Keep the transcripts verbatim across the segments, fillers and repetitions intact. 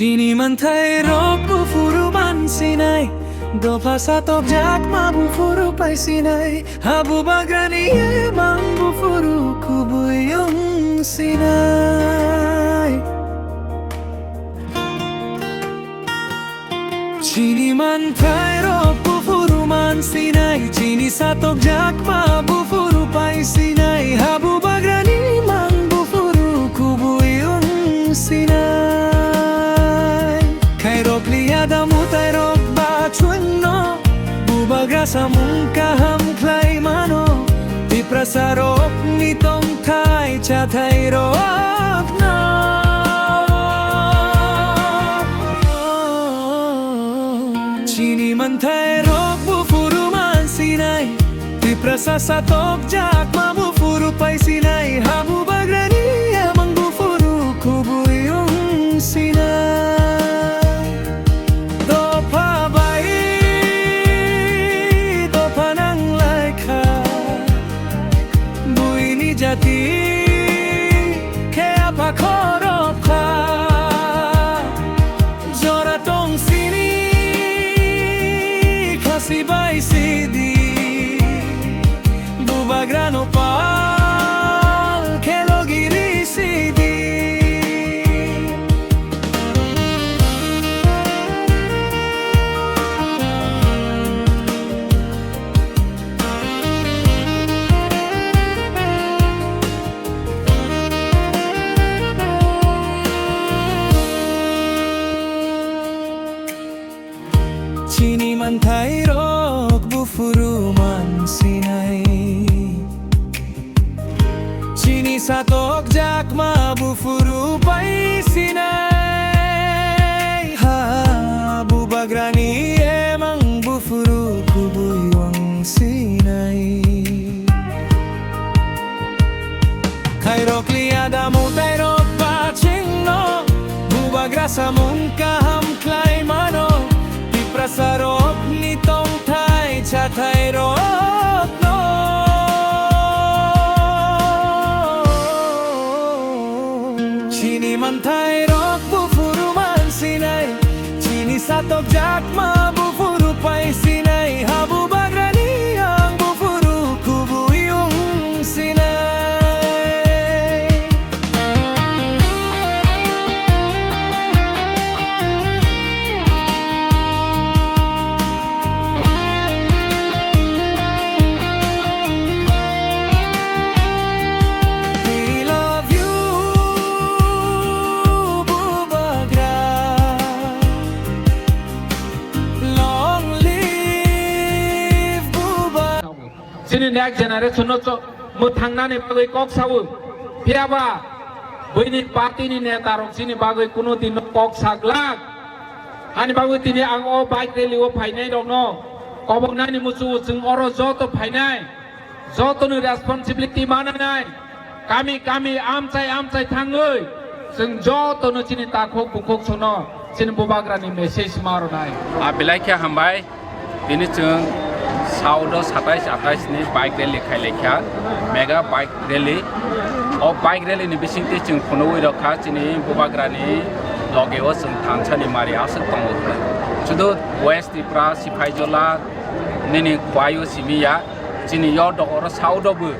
Chini manthai rok buphuru mansinai, dopha satokjakma buphuru paisinai, habubagrani emang buphuru kubui wngsinai. Chini manthai rok buphuru mansinai, chini satokjakma buphuru paisinai, habubagrani mang buphuru kubui wngsinai. Khairok liya da mwtairok ba chwngno, bubagra samung kaham khlai mano, Tiprasa rokni tongthai chathai rokno. Chini manthai rok buphuru mansinai, Tiprasa satokjakma buphuru paisinai, habubagrani emang buphuru kubui wngsinai. Dopha bai dopha nanglaikha, buini jati khe apha khorokha. Jora tong sini khasi bai sidi, bubagrano pal khe logi ri sidi. Chini manthai rok buphuru mansinai, chini satokjakma buphuru paisinai, habubagrani emang buphuru kubui wngsinai. Khairok liya da mwtairok ba chwngno, bubagra samung kaham khlai mano, Tiprasa rokni tongthai chathai rokno. Chini manthai rok buphuru mansinai, chini satokjakma buphuru paisinai, habubagrani ang buphuru kubui wngsinai. We love you, Bubagra. Long live Bubagra. Chini next generation no cho-, mwthangnani bagwi kok sawi. Phiyaba buini party ni neta rok chini bagwi kuno din no kok saglak. Hani bagwi tini ang o bike rally o phainai rokno koboknani muchungo chwng oro joto phainai, jotoni responsibility mananai, kami kami amchai amchai thangwi chwng jotono chini takhuk bukhuk sono chini bubagrani message ma rwnai. A belai khe hambai. Tini chwng South o satais atais ni bike rally khai laikha, mega bike rally. O bike rally ni bisingtwi chwng phunugwi rokha chini bubagrani loge o chwng thansa ni mari aswk tongo hwnwi. Sudu West Tripura, Siphaijala, nini khwai o simi ya, chini yo do oro South o bo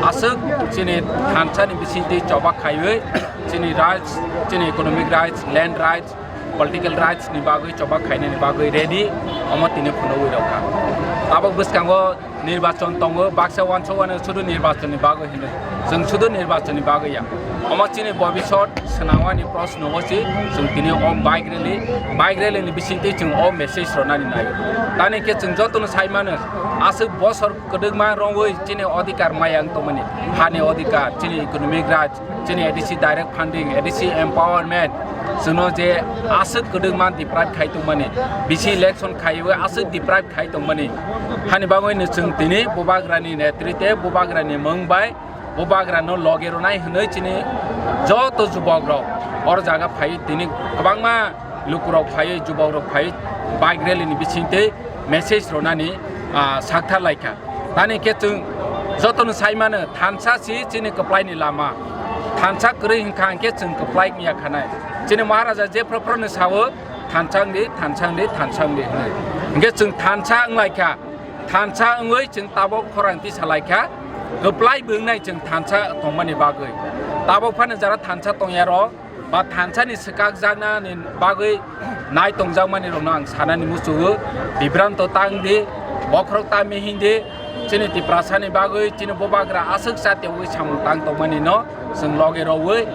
aswk chini thansa ni bisingtwi choba khaiwi chini rights, chini economic rights, land rights, political rights ni bagwi choba khainani bagwi ready, omo tini phunugwi rokha. Tabuk bwskango nirbachon tongo, baksa wansuk wano sudu nirbachon ni bagwi hinwi, chwng sudu nirbachon ni bagwi ya. Omo chini bobisot swnamani proshno o si chwng tini o bike rally, bike rally ni bisingtwi chwng o message rwnani nai. Tani khe chwng jotono sai mano, aswk bosor kwdwkma rwngwi chini odhikar maya wng tongmani, hani odhikar, chini economic rights, chini A D C direct funding, A D C empowerment, chwngno je aswk kwdwkma deprive khai tongmani, bisi election khaiwi aswk deprive khai tongmani, hani bagwino chwng tini bubagrani netrite, bubagrani mung bai, bubagrano loge rwnai hwnwi chini joto jubokrok oro jaga phai tini kwbangma lukurok phai, jubokrok phai bike rally ni bisingtwi message rwnani, ah, sakthar laikha. Tani khe chwng jotono sai mano, thansa si chini kwplaini lama. Thansa kwrwi hwnkha hwnkhe chwng kwplai wngya khanai. Chini Maharaja je phro phro ni sao, "Thansa wng di, thansa wng di, thansa wng di," hwnwi. Hwnkhe chwng thansa wng lai kha, thansa wngwi chwng tabok khorang tisa lai kha, kwplai bo wngnai chwng thansa tongmani bagwi. Tabok phano jara thansa tongya rok, ba thansa ni swkak jakna ni bagwi nai tongjakmani rokno ang sanani muchungo, bibranto tang di, bokhorok ta mihing di, chini Tiprasa ni bagwi, chini bubagra aswk chati wngwi samung tang tongmani no chwng loge rogwi,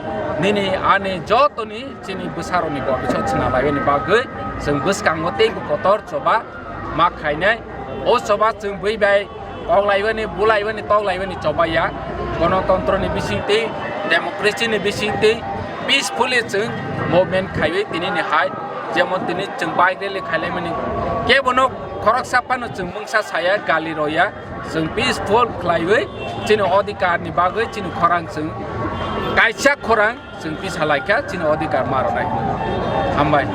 nini ani jotoni chini bwsarokni bobisot chwna laibani bagwi chwng bwskango teibo kotor choba ma khainai. O choba chwng bui bai koklaibani, bulaibani, toklaibani choba ya. Gonotontro ni bisingtwi, democracy ni bisingtwi peacefully chwng movement khaiwi tini ni hai, jemon tini chwng bike rally khailaimani, kebono khoroksa phano chwng mungsa saya, gali roya, chwng peaceful khlaiwi chini odhikar ni bagwi chini khorang chwng kaisa khorang chwng tisa lai kha chini odhikar ma rwnai. Hambai.